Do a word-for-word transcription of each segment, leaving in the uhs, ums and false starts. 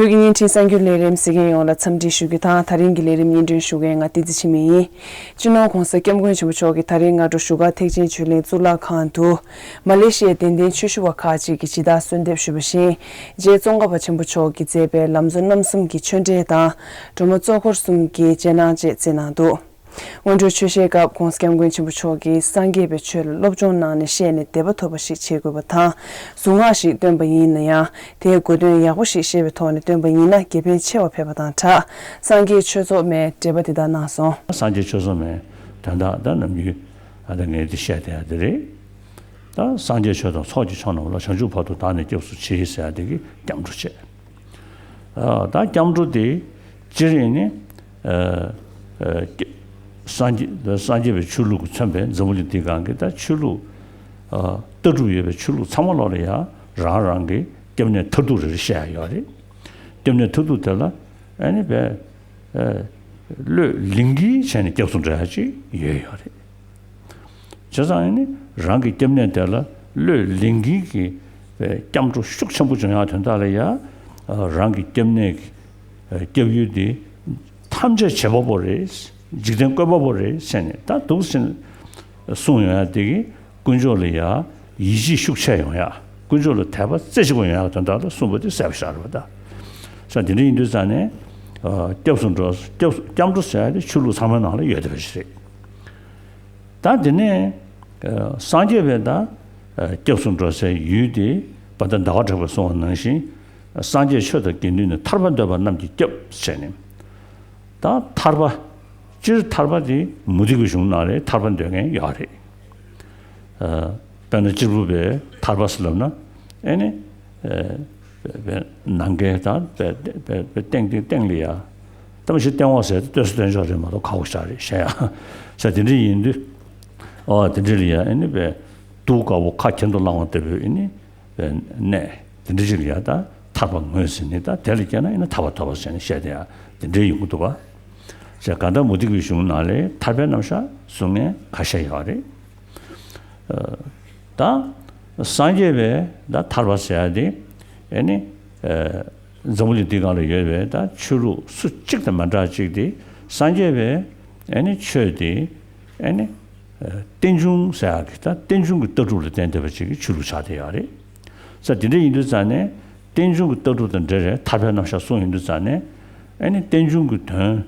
བོད་ཀྱི་བརྙན་འཕྲིན་གསར་འགྱུར་ལས་རིམ་གཟིགས་མཁན་ཡོངས་ལ་འཚམས་འདྲི་ཞུ་རྒྱུ་དང་། ད་རིང་གི་ལས་རིམ་སྙན་སྒྲོན་ཞུ་མཁན་ང་བསྟན་འཛིན་འཆི་མེད་ཡིན། སྤྱི་ནོར་༸གོང་ས་༸སྐྱབས་མགོན་ཆེན་པོ་མཆོག་གིས་ད་རིང་སྔ་དྲོ་བཞུགས་སྒར་ཐེག་ཆེན་ཆོས་གླིང་གཙུག་ལག་ཁང་དུ། མ་ལེ་ཤི་ཡའི་གདན་འདྲེན་ཆོས་ཞུ་བ་ཁག་ཅིག་གིས་ཇི་ལྟར་གསོལ་འདེབས་ཞུས་པ་བཞིན། རྗེ་ཙོང་ཁ་པ་ཆེན་པོ་མཆོག་གིས་མཛད་པའི་ལམ་གཙོ་རྣམ་གསུམ་གྱི་ཆོས་འབྲེལ་དང་། སྒྲོལ་མ་གཙོ་འཁོར་གསུམ་གྱི་རྗེས་གནང་བཅས་བསྩལ་གནང་འདུག། སྔོན་འགྲོའི་ཆོས་བཤད་སྐབས་༸གོང་ས་༸སྐྱབས་མགོན་ཆེན་པོ་མཆོག་གིས་སངས་རྒྱས་པའི་ཆོས་ལ་སློབ་སྦྱོང་གནང་ནས་བཤད་ནས་བདེ་བ་ཐོབ་པ་ཞིག་བྱེད་དགོས་པ་དང་། གཟུངས་སྔགས་ཤིག་བཏོན་པ་ཡིན་ན་ཡང་། དེའི་གོ་དོན་ཡག་པོ་ཞིག་ཤེས་པའི་ཐོག་ནས་བཏོན་པ་ཡིན་ན་དགེ་ཕན་ཆེ་བ་ཕེབས་པ་དང་སྦྲགས། སངས་རྒྱས་ཆོས་ཚོགས་མས་འགྲེལ་པ་འདི་ལྟར་གནང་སོང་། སངས་རྒྱས་ཆོས་ཚོགས་མས་དོན་དག་ད་ནམ་རྒྱུན་ཨ་ད་ངས་འདི་བཤད་བསྡད་ཡ་དེ་རེད། ད་སངས་རྒྱས་ཆོས་དང་ཚོགས་ཀྱི་མཆོག་རྣམས་ལ། བྱང་ཆུབ་བར་དུ་བདག་ནི་སྐྱབས་སུ་མཆི་ཟེར་ཡ་དེ་གི་སྐྱབས་འགྲོ་བྱས། ཨ་ད་སྐྱབས་འགྲོ་དེ་སྤྱིར་ཡིན་ནི། ཨ་ཨ་སངས་རྒྱས་སངས་རྒྱས་པའི་ཆོས་ལུགས་ཀྱིས་མཚོན་པའི་འཛམ་བུ་གླིང་འདིའི་སྒང་གི་ད་ཆོས་ལུགས་ཨ་ལྟ་གྲུབ་ཡོད་པའི་ཆོས་ལུགས་ཚང་མ་ལོག་ལ་ཡ་རང་རང་གི་སྐྱབས་གནས་མཐར་ཐུག་རེ་རེ་བཤད་ཡ་ཡོད་རེད། སྐྱབས་གནས་མཐར་ཐུག་དེ་ལ་ཨ་ནི་བས་ཨ་བློས་ལིང་གིན་བྱས་ནས་སྐྱབས་སུ་འགྲོ་ཡ་ཅིག་ཡོད་ཡོད་རེད། བྱས་ཙང་ཨ་ནི་རང་གི་སྐྱབས་གནས་དེ་ལ་བློས་ལིང་གིན་གྱི་སྐྱབས་འགྲོ་ཤུགས་ཆེན་པོ་བྱུང་ཡག་དོན་དག་ལ་ཡ། རང་གི་སྐྱབས་གནས་ཀྱི་སྐྱབས་ཡུལ་དེ་ཐམས་ཅད་བྱེད་པ་པོ་རེད། འཇིག་རྟེན་བཀོད་པ་པོ་རེད་ཟེར་ནས་ད་འདུག་ཟེར་ནས་གསུངས་ཡོང་ཡ་དེ་གིས་དཀོན་མཆོག་ལ་ཡ་ཡིད་ཆེས་ཤུགས་ཆེ་ཡོང་ཡ། དཀོན་མཆོག་ལ་དད་པ་རྩེ་གཅིག་པ་ཡོང་ཡ་དོན་དག་ལ་གསུངས་པ་དེ་གསལ་པོ་ཤར་བ་ད། ས་དེ་འདྲ་ཡིན་དུས་ཙང་ནས་སྐྱབས་སུ་འགྲོ་སྐྱབས་སྐྱབས་འགྲོ་ཟེར་ཡ་དེ་ཆོས་ལུགས་ཚང་མའི་ནང་ལ་ཡོད་བསྡད་པ་ཞིག་རེད། ད་དེ་ནས་ཨ་སངས་རྒྱས་པས་ད་ཨ་སྐྱབས་སུ་འགྲོ་སའི་ཡུལ་དེ་བ་ད་ཟླ་བ་གྲགས་པས་གསུངས་པ་ནང་བཞིན། སངས་རྒྱས་ཆོས་དང་དགེ་འདུན་ནི། ཐར་པ་འདོད་པ་རྣམས་ཀྱི་སྐྱབས་ཟེར་ནས། ད་ཐར་པ། སྤྱིར་ཐར་པ་དེ་མུ་སྟེགས་པའི་གཞུང་ནང་ལ་ཐར་པ་འདོད་མཁན་ཡོད་རེད། ཨ་དཔེར་ན་གཅེར་བུ་པས་ཐར་པ་ཟེར་ལབ་ན་ཨེ་ནི་ཨ་པའི་ནམ་མཁའི་དང་པའི་པའི་པའི་སྟེང་སྟེང་སྟེང་ལ་ཡ། ད་མ་གཞི་སྟེང་འོག་ཟེར་ཏེ་སྟོད་སོ་སྟོད་འཇོག་རེད་མ་གཏོགས་ཁ་འོག་བཞག་རེད་བཤད་ཡ། ཟེར་དེ་འདྲ་ཡིན་དུས། ཨོ་དེ་འདྲ་ལ་ཡ་ཨེ་ནི་པའི་གདུགས་དཀར་པོ་ཁ་གྱེན་དུ་བསླངས་པ་ལྟ་བུའི་ཨེ་ནི་པའི་གནས་དེ་འདྲ་ཞིག་ལ་ཡ་ད་ཐར་པ་ངོས་ཟིན་ནི། ད་དེ་ལ་སྐྱེས་ན་ཨེ་ནི་ཐར་པ་ཐོབ་པ་ཟེར་ནས་བཤད་དེ་ཡ་དེ་འདྲའི་ཡོང་གི་འདུག་ག། ཟེར་གང་ལྟར་མུ་སྟེགས་པའི་གཞུང་ནང་ལ་ཐར་པའི་རྣམ་གཞག་གསུང་མཁན་ཁ་ཤས་ཡོད་རེད། ཨ་ད་སངས་རྒྱས་པའི་ད་ཐར་པ་ཟེར་ཡ་དེ་ཨེ་ནི་ཨ་འཛམ་བུ་གླིང་འདི་སྒང་ལ་ཡོད་པའི་ད་ཆོས་ལུགས་སུ་གཅིག་དང་མི་འདྲ་གཅིག་དེ་སངས་རྒྱས་པའི་ཨེ་ནི་ཆོས་དེ་ཨེ་ནི་ཨ་རྟེན་འབྱུང་ཟེར་ཡ་གི་ད་རྟེན་འབྱུང་གི་ལྟ་གྲུབ་ལ་བརྟེན་བསྡད་པ་ཅིག་གི་ཆོས་ལུགས་ཆགས་བསྡད་ཡོད་རེད། ས་དེ་འདྲ་ཡིན་དུས་ཙང་ནས་རྟེན་འབྱུང་གི་ལྟ་གྲུབ་དང་འབྲེལ་བའི་ཐར་པའི་རྣམ་གཞག་གསུངས་ཡོང་དུས་ཙང་ནས་ཨེ་ནི་རྟེན་འབྱུང་གི་དོན་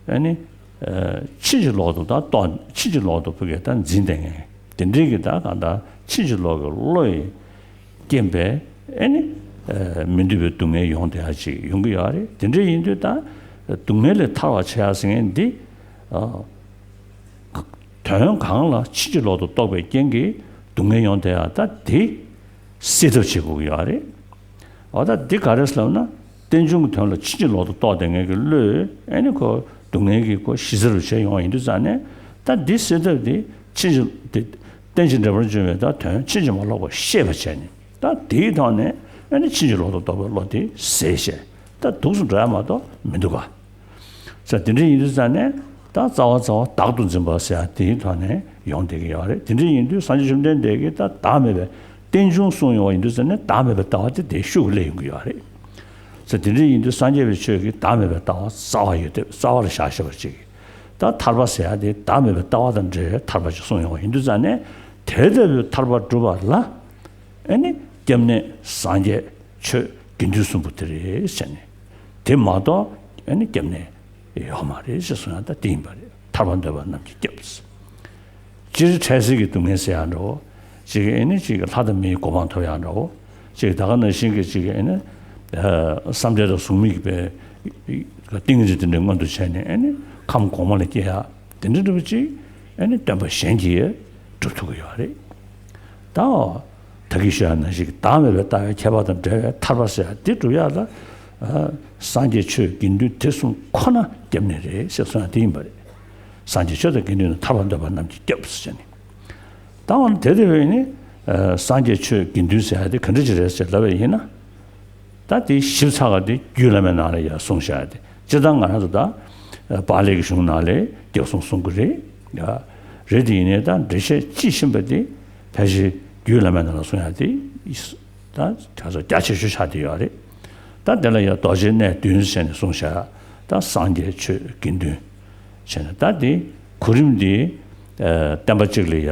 ཨེ་ནི་ཨ་ཕྱིན་ཅི་ལོག་ཏུ་ད་རྟོགས། ཕྱིན་ཅི་ལོག་ཏུ་ཕ་གིར་ད་འཛིན་བསྡད་མཁན་དེ་འདྲའི་གི་ད་གང་ལྟར་ཕྱིན་ཅི་ལོག་གི་བློ་ཡི་རྐྱེན་པས་ཨེ་ནི་ཨ་མི་འདོད་པའི་སྡུག་བསྔལ་ཡོང་བསྡད་ཡ་ཅིག་ཡོང་གི་ཡོད་རེད། དེ་འདྲ་ཡིན་དུས་ད་སྡུག་བསྔལ་ལས་ཐར་བར་བྱེད་ཡ་ཟེར་མཁན་འདི་ཨ་དོན་གང་ལ་ཕྱིན་ཅི་ལོག་ཏུ་རྟོགས་པའི་རྐྱེན་གྱིས་སྡུག་བསྔལ་ཡོང་བསྡད་ཡ་ད་དེ་སེལ་ཐབས་བྱེད་དགོས་ཀྱི་ཡོད་རེད། འོ་ད་འདི་ག་རེ་ཟེར་ལབ་ན། རྟེན་འབྱུང་གི་དོན་ལ་ཕྱིན་ཅི་ལོག་ཏུ་རྟོགས་བསྡད་མཁན་གྱི་བློས་ཨེ་ནི་ཁོ་སྡུག་བསྔལ་གྱི་ཁོ་གཞི་རྩར་བྱས་ཡོང་བ་ཡིན་དུས་ཙང་ནས་ད་འདི་སེལ་ཐབས་འདི་ཕྱིན་ཅི་འདི་རྟེན་ཅིང་འབྲེལ་པར་འབྱུང་བའི་ད་དོན་ཕྱིན་ཅི་མ་ལོག་པར་ཤེས་པར་བྱས་ནས་ད་དེའི་ཐོག་ནས་ཨེ་ནི་ཕྱིན་ཅི་ལོག་ཏུ་རྟོག་པའི་བློ་དེ་ཟད་བྱས་ད་འདུག་སེ་འགྲོ་ཡ་མ་གཏོགས་མི་འདུག་ག། ས་དེ་འདྲ་ཡིན་དུས་ཙང་ནས་ད་རྩ་བ་རྩ་བ་བདག་ཏུ་འཛིན་པ་ཟེར་ཡ་དེའི་ཐོག་ནས་ཡོང་བསྡད་ཀྱི་ཡོད་རེད། དེ་འདྲ་ཡིན་དུས་སངས་རྒྱས་བཅོམ་ལྡན་འདས་ཀྱིས་ད་བདག་མེད་པའི་རྟེན་འབྱུང་གསུངས་ཡོང་བ་ཡིན་དུས་ཙང་ནས་བདག་མེད་པའི་ལྟ་བ་དེ་དེ་ཤུགས་སླེབས་ཡོང་གི་ཡོད་རེད། ས་དེ་འདྲ་ཡིན་དུས་སངས་རྒྱས་པའི་ཆོས་ཀྱིས་བདག་མེད་པའི་ལྟ་བ་རྩ་བ་ཡོད་དེ་རྩ་བ་ལ་བཞག་ཤེས་པར་བྱེད་ཀྱི། ད་ཐར་པ་ཟེར་ཡ་དེ་བདག་མེད་པའི་ལྟ་བ་དང་འབྲེལ་བའི་ཐར་པ་ཅིག་གསུངས་ཡོང་བ་ཡིན་དུས་ཙང་ནས་དེ་ལྟ་བུའི་ཐར་པ་སྒྲུབ་པ་ལ་ཨེ་ནི་སྐྱབས་གནས་སངས་རྒྱས་ཆོས་དགེ་འདུན་གསུམ་པོ་དེ་རེད་ཟེར་ནས་དེ་མ་གཏོགས་ཨེ་ནི་སྐྱབས་གནས་ཡོད་མ་རེད་ཟེར་གསུངས་ཡ་ད་དེ་ཡིན་པ་རེད། ཐར་པ་འདོད་པ་རྣམས་ཀྱི་སྐྱབས། སྤྱིར་འཕྲལ་སེལ་གྱི་སྡུག་བསྔལ་ཟེར་ཡ་འདྲ་བོ། གཅིག་ཨེ་ནི་གཅིག་ལྷ་དང་མིའི་གོ་འཕང་ཐོབ་ཡ་འདྲ་བོ། གཅིག་ད་ག་ནང་བཞིན་གྱི་གཅིག་ཨེ་ནི་བསམ་གཏན་དང་གཟུགས་མེད་ཀྱི་པའི་ཏིང་ངེ་འཛིན་དེ་འདྲ་མངོན་དུ་བྱས་ནས་ཨེ་ནི་ཁམས་གོང་མ་ལ་སྐྱེ་ཡ་དེ་འདྲ་འདྲ་བོ་གཅིག་ཨེ་ནི་སྟོན་པ་གཞན་གྱིས་སྒྲུབ་ཐུབ་ཀྱི་ཡོད་རེད། ད་ད་གིན་ཞུ་ཡ་ནང་བཞིན་གྱི་བདག་མེད་པའི་ལྟ་བའི་ཁྱད་པར་དང་བྲལ་བའི་ཐར་པ་ཟེར་ཡ་དེ་སྒྲུབ་ཡ་ལ། ཨ་སངས་རྒྱས་ཆོས་དགེ་འདུན་དེ་གསུམ་ཁོ་ན་སྐྱབས་གནས་རེད་ཟེར་གསུངས་ཡ་དེ་ཡིན་པ་རེད། སངས་རྒྱས་ཆོས་དང་དགེ་འདུན་ནི། ཐར་པ་འདོད་པ་རྣམས་ཀྱི་སྐྱབས་ཟེར་ནས། ད་འོ་ན་དེ་དེ་བས་ནི་ཨ་སངས་རྒྱས་ཆོས་དགེ་འདུན་ཟེར་ཡ་དེ་ག་འདྲ་ཅིག་རེད་ཟེར་ལབ་པ་ཡིན་ན། ད་དེ་ཞིབ་ཚགས་པ་དེ་རྒྱུད་བླ་མའི་ནང་ལ་ཡང་གསུངས་བཞག་ཡ་དེ་སྤྱིར་བཏང་ང་རང་ཚོ་ད་ཨ་པཱ་ལི་གི་གཞུང་ནང་ལ་རྒྱབ་གསུང་གསུང་གི་རེད། ཡ་རེད་དེ་ཡིན་ནའི་ད་འགྲེལ་བཤད་དཔྱིས་ཕྱིན་པ་དེ་ཕལ་ཆེར་རྒྱུད་བླ་མའི་ནང་ལ་གསུངས་ཡ་དེ་ད་ག་ཚོད་རྒྱ་ཆེ་ཤོས་ཆགས་བསྡད་ཡོད་རེད། ད་དེ་ལ་ཡང་རྡོ་རྗེ་གནས་བདུན་ཟེར་ནས་གསུངས་བཞག་ད་སངས་རྒྱས་ཆོས་དགེ་འདུན་བྱས་ནས། ད་དེ་གོ་རིམ་འདི་ཨ་བསྟན་པ་གཅིག་ལ་ཡ་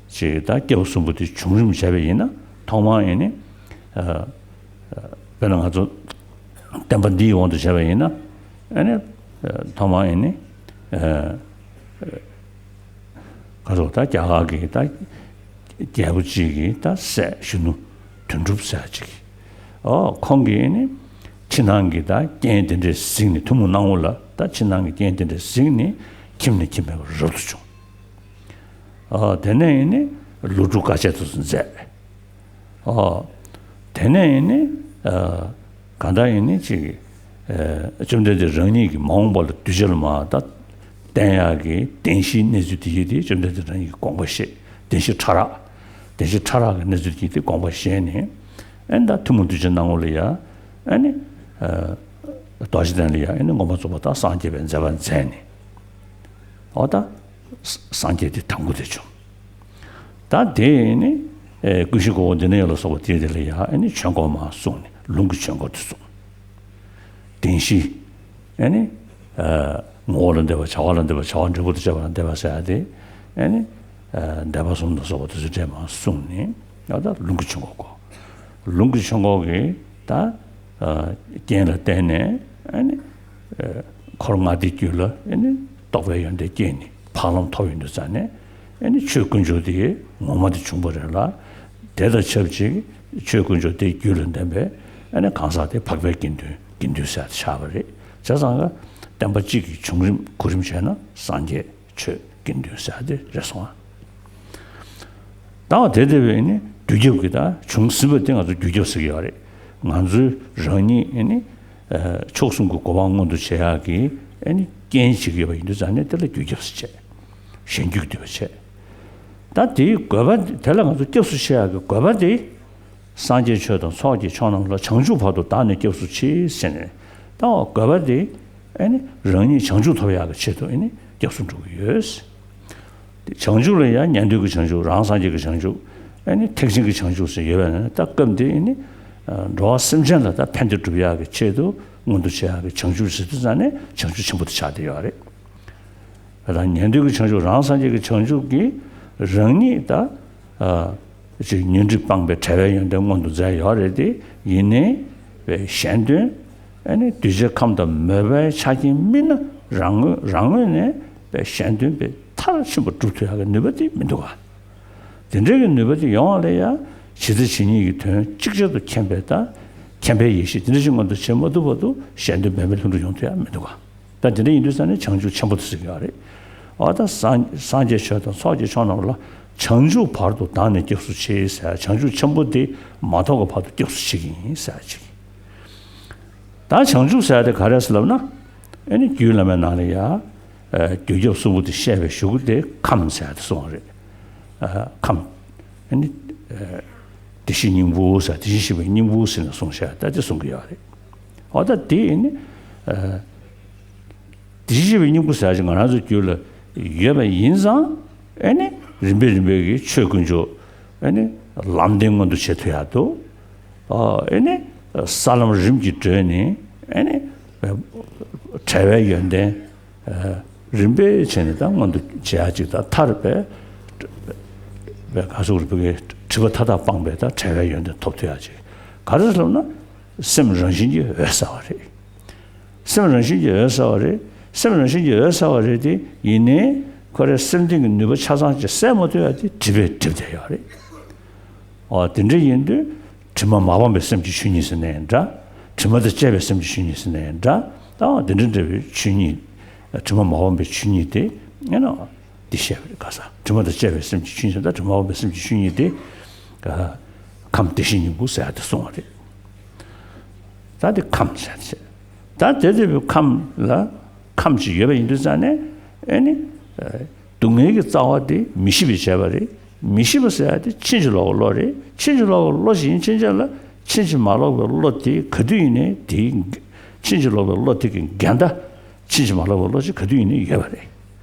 ཅིག་ད་སྐྱེས་བུ་གསུམ་པོ་དེ་བྱུང་རིམ་བྱས་པ་ཡིན་ན། ཐོག་མར་ཡིན་ནི་ཨ་ཨ་དཔེར་ན་ང་ཚོ་བསྟན་པ་འདིའི་དབང་དུ་བྱས་པ་ཡིན་ན། ཨ་ནི་ཨ་ཐོག་མར་ཡིན་ནི་ཨ་ག་ཚོད་ད་རྒྱ་གར་གྱི་ད་རྒྱལ་པོ་གཅིག་གི་ད་སྲས་གཞོན་ནུ་དོན་གྲུབ་ཟེར་ཡ་གཅིག་གིས། ཨོ་ཁོང་གིས་ནི་ཕྱི་ནང་གི་ད་རྐྱེན་དེ་འདྲས་གཟིགས་ནས། ཐུན་མོང་སྣང་ངོ་ལ་ད་ཕྱི་ནང་གི་རྐྱེན་དེ་འདྲས་གཟིགས་ནས་ཁྱིམ་ནས་ཁྱིམ་མེད་པར་རབ་ཏུ་བྱུང་། ཨོ་དེ་ནས་ནི་ལོ་དྲུག་དཀའ་སྤྱད་དུ་མཛད། ཨོ། དེ་ནས་ཡིན་ནི། ཨ་གང་ལྟར་ཡིན་ནི་ཅིག་ཨ་བཅོམ་ལྡན་འདས་རང་ཉིད་ཀྱིས་མ་འོངས་པ་ལ་གདུལ་བྱ་ལ་མར་ད་བསྟན་ཡག་གི་བདེན་བཞིའི་གནས་ཚུལ་དེ་ཡིན་ཏེ། བཅོམ་ལྡན་འདས་རང་ཉིད་ཀྱིས་དགོངས་པ་བཞེས། བདེན་བཞི་ཕྲ་རགས། བདེན་བཞི་ཕྲ་རགས་ཀྱི་གནས་ཚུལ་དེ་ཡིན་ཏེ་དགོངས་པ་བཞེས་ནས། ཨ་ནི་ད་ཐུན་མོང་གདུལ་བྱའི་སྣང་ངོ་ལ་ཡ། ཨ་ནི་ཨ་རྡོ་རྗེ་གདན་ལ་ཡ། ཨ་ནི་མངོན་པར་རྫོགས་པ་དང་སངས་རྒྱས་པའི་མཛད་པ་མཛད་ནས། འོ་ད་སངས་རྒྱས་དེ་དང་པོ་དེ་བྱུང་། ད་དེ་ནི་ཨེ་ཀུན་གཞི་གོ་འོག་འདི་ནས་ཡོད་ལ་སོགས་པ་དེ་དེ་ལ་ཡ། ཨ་ནི་ཆོས་འཁོར་མར་གསུངས་ནས། ལུང་གི་ཆོས་འཁོར་དེ་གསུངས། བདེན་བཞི། ཨ་ནི་ཨ་ངོ་བོ་ལ་འདས་པ། བྱ་བ་ལ་འདས་པ། བྱ་བ་འབྲས་བུ་དང་བཅས་པ་ལ་འདས་པ་ཟེར་ཡ་དེ། ཨ་ནི་ཨ་འདས་པ་གསུམ་དང་སོགས་པ་དེ་ཚོ་འདྲེས་མར་གསུངས་ནས། ཡང་ད་ལུང་གི་ཆོས་འཁོར་གོ། ལུང་གི་ཆོས་འཁོར་གྱི་ད་ཨ་རྐྱེན་ལ་བརྟེན་ནས། ཨ་ནི་ཨ་འཁོར་ལྔ་སྡེའི་རྒྱུད་ལ། ཨ་ནི་རྟོགས་པའི་ཡོན་ཏན་སྐྱེས་ནས་འཕགས་ལམ་ཐོབ་ཡོང་དུས་ཙ་ནས། ཨ་ནི་ཆོས་དཀོན་མཆོག་དེ་ངོ་མ་དེ་བྱུང་བ་རེད་ལ། དེ་དང་ཆབས་ཅིག་ཆོས་དཀོན་མཆོག་དེའི་རྒྱུད་ལ་ལྡན་པའི། ཨ་ནི་གང་ཟག་དེ་འཕགས་པའི་དགེ་འདུན། དགེ་འདུན་ཟེར་ཡ་དེ་ཆགས་པ་རེད། བྱས་ཙང་ཀ་བསྟན་པ་གཅིག་གི་བྱུང་རིམ་གོ་རིམ་བྱས་ན་སངས་རྒྱས། ཆོས་དགེ་འདུན་ཟེར་ཡ་དེ་རེད་སོང་ང་། ད་དེ་དེ་བས་ནི་དུས་རྒྱབ་ཀྱི་ད་བྱུང་ཟིན་པ་དེ་ང་ཚོ་དུས་རྒྱབ་ཟེར་གྱི་ཡོད་རེད། ང་ཚོའི་རང་ཉིད་ཨ་ནི་ཨ་མཆོག་གསུམ་གྱི་གོ་འཕང་མངོན་དུ་བྱེད་ཡག་གི་ཨ་ནི་རྐྱེན་བྱེད་ཀྱི་ཡོད་པ་ཡིན་དུས་ཙ་ནས། དེ་ལ་དུས་རྒྱབ་ཟེར་བྱས། གཞན་རྒྱུད་ཀྱི་དུས་པ་བྱས། ད་དེའི་དགོས་པ་དེ་ལ་ང་ཚོ་སྐྱབས་སུ་མཆི་ཡག་གི་དགོས་པ་དེ། སངས་རྒྱས་ཆོས་དང་ཚོགས་ཀྱི་མཆོག་རྣམས་ལ། བྱང་ཆུབ་བར་དུ་བདག་ནི་སྐྱབས་སུ་མཆི་ཟེར་ནས། ད་འོ་དགོས་པ་དེ་ཨ་ནི་རང་ཉིད་བྱང་ཆུབ་ཐོབ་ཡག་གི་ཆེད་དུ་ཨ་ནི་སྐྱབས་སུ་འགྲོ་གི་ཡོད། དེ་བྱང་ཆུབ་ལ་ཡང་ཉན་ཐོས་ཀྱི་བྱང་ཆུབ། རང་སངས་རྒྱས་ཀྱི་བྱང་ཆུབ། ཨ་ནི་ཐེག་ཆེན་གྱི་བྱང་ཆུབ་ཟེར་ཡོད་པས་ན། ད་སྐབས་འདི་ཨ་ནི་འགྲོ་བ་སེམས་ཅན་ལ་ད་ཕན་བདེ་སྒྲུབ་ཡག་གི་ཆེད་དུ་མངོན་དུ་བྱེད་ཡག་གི་བྱང་ཆུབ་ཟེར་དུས་ཙ་ནས་བྱང་ཆུབ་ཆེན་པོ་དེ་ཆགས་བསྡད་ཡོད་རེད། ད་ཉན་ཐོས་ཀྱི་བྱང་ཆུབ། རང་སངས་རྒྱས་ཀྱི་བྱང་ཆུབ་ཀྱིས་རང་ཉིད་ད་ཨ་ཅིག་ཉོན་སྒྲིབ་སྤངས་པའི་བྲལ་བའི་ཡོན་ཏན་མངོན་དུ་མཛད་ཡོད་རེད་དེ། ཡིན་ནའི་པའི་གཞན་དོན། ཨ་ནི་གདུལ་བྱའི་ཁམས་དང་མོས་པའི་ཆ་རྐྱེན་དམིགས་ན། རང་ངོས་རང་ངོས་ནས་པའི་གཞན་དོན་པའི་མཐར་ཕྱིན་པ་སྒྲུབ་ཐུབ་ཡག་གི་ནུས་པ་དེ་མི་འདུག་ག། དེ་འདྲའི་གི་ནུས་པ་དེ་ཡོང་བ་ལ་ཡང་ཇི་ལྟ་ཇི་སྙེད་ཀྱི་དོན་ཅིག་ཅར་དུ་མཁྱེན་པའི་ད་མཁྱེན་པའི་ཡེ་ཤེས་དེ་འདྲ་ཞིག་མངོན་དུ་བྱེད་མ་ཐུབ་བར་དུ་གཞན་དོན་འབད་མེད་ལྷུན་གྲུབ་ཡོང་ཐུབ་ཡག་མི་འདུག་ག། ད་དེ་འདྲ་ཡིན་དུས་ཙ་ནས་བྱང་ཆུབ་ཆེན་པོ་དེ་ཟེར་གྱི་ཡོད་རེད། འོ་ད་སངས་སངས་རྒྱས་ཆོས་དང་ཚོགས་ཀྱི་མཆོག་རྣམས་ལ། བྱང་ཆུབ་བར་དུ་བདག་ནི་སྐྱབས་སུ་མཆི་ཟེར། བྱང་ཆུབ་ཆེན་པོ་དེ་མ་ཐོབ་ཀྱི་བར་དུ་སྐྱབས་སུ་མཆི་གི་ཡིན་ཟེར་ཅིག། ད་བྱང་ཆུབ་ཟེར་ཡ་དེ་ག་རེ་ཟེར་ལབ་ན། ཨ་ནི་རྒྱུད་བླ་མའི་ནང་ལ་ཡ་ཨ་རྒྱུད་སྐྱབས་གསུམ་པོ་དེ་བཤད་པའི་གཞུག་གུ་དེ་ཁམས་ཟེར་ཡ་དེ་གསུངས་པ་རེད། ཨ་ཁམས། ཨ་ནི་ཨ་བདེ་གཤེགས་སྙིང་པོ་ཟེར། བདེ་གཤེགས་ཞེས་པའི་སྙིང་པོ་ཟེར་ནས་གསུངས་བཞག། ད་དེ་གསུང་གི་ཡོད་རེད། འོ་ད་དེ་ནི་ཨ་བདེ་གཤེགས་ཞེས་པའི་སྙིང་པོ་ཟེར་ཡ་ཅིག་ང་རང་ཚོའི་རྒྱུད་ལ་ཡོད་པ་ཡིན་ཙང་། ཨ་ནི་རིམ་པས་རིམ་པས་ཀྱི་ཆོས་དཀོན་མཆོག། ཨ་ནི་ལམ་བདེན་མངོན་དུ་བྱེད་ཐུབ་ཡག་འདུག། ཨ་ནི་ས་ལམ་རིམ་གྱིས་བགྲོད་ནས། ཨ་ནི་བྲལ་བའི་ཡོན་ཏན་རིམ་པས་བྱས་ནས་ད་མངོན་དུ་བྱེད་ཡག་ཅིག། ད་མཐར་པའི་པའི་ག་སོགས་རིག་པའི་སྒྲིབ་པ་མཐའ་དག་སྤངས་པའི་ད་བྲལ་བའི་ཡོན་ཏན་ཐོབ་ཐུབ་ཡག་ཅིག། ག་རེ་ཟེར་ལབ་ན། སེམས་རང་བཞིན་གྱིས་འོད་གསལ་བ་རེད། སེམས་རང་བཞིན་གྱིས་འོད་གསལ་བ་རེད། སེམས་རང་བཞིན་གྱིས་འོད་གསལ་བ་རེད་དེ། ཡིན་ནའི་ཁོ་རའི་སེམས་གཏིང་གི་ནུས་པ་ཆ་ཚང་ཅིག་གསལ་མ་ཐུབ་ཡག་དེ་སྒྲིབ་པས་སྒྲིབ་བསྡད་ཡོད་རེད། འོ་དེ་འདྲ་ཡིན་དུས་དྲི་མ་མ་སྤངས་པའི་སེམས་ཀྱི་ཆོས་ཉིད་ཟེར་ནའི་འདྲ། དྲི་མ་དང་བཅས་པའི་སེམས་ཀྱི་ཆོས་ཉིད་ཟེར་ནའི་འདྲ། ད་འོ་དེ་འདྲ་འདྲ་བའི་ཆོས་ཉིད། དྲི་མ་མ་སྤངས་པའི་ཆོས་ཉིད་དེ་ཨེ་ནོ། འདི་བཤད་པ་རེད། ག་ས་དྲི་མ་དང་བཅས་པའི་སེམས་ཀྱི་ཆོས་ཉིད་དང་། དྲི་མ་མ་སྤངས་པའི་སེམས་ཀྱི་ཆོས་ཉིད་དེ་ཁམས་བདེ་གཤེགས་སྙིང་པོ་ཟེར་ཡག་དེ་གསུངས་པ་རེད། ད་དེ་ཁམས་ཟེར་ཡག་དེ་བྱས། ད་དེ་ལྟ་བུའི་ཁམས་ལ་ཁམས་ཅིག་ཡོད་པ་ཡིན་དུས་ཙང་ནས། ཨེ་ནི་སྡུག་བསྔལ་གྱི་རྩ་བ་དེ་མི་ཤེས་པས་བྱས་པ་རེད། མི་ཤེས་པ་ཟེར་ཡག་དེ་ཕྱིན་ཅི་ལོག་གི་བློ་རེད། ཕྱིན་ཅི་ལོག་གི་བློ་ཞིག་ཡིན་ཕྱིན་ཆད་ལ། ཕྱིན་ཅི་མ་ལོག་པའི་བློ་དེ་ག་དུས་ཡིན་ནའི་དེའི། ཕྱིན་ཅི་ལོག་པའི་བློ་དེ་གི་འགལ་ཟླ། ཕྱིན་ཅི་མ་ལོག་པའི་བློ་ཞིག་ག་དུས་ཡིན་ནའི་ཡོད་པ་རེད།